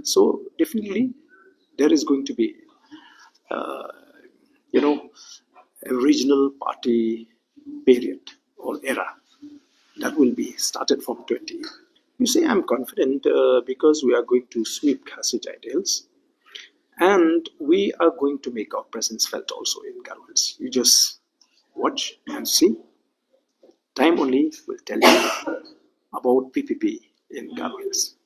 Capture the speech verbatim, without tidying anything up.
So definitely there is going to be, uh, you know, a regional party period or era that will be started from twenty. You see, I'm confident uh, because we are going to sweep Khasi Jaintia Hills, and we are going to make our presence felt also in Garo Hills. You just watch and see. Time only will tell you about P P P in Garo Hills.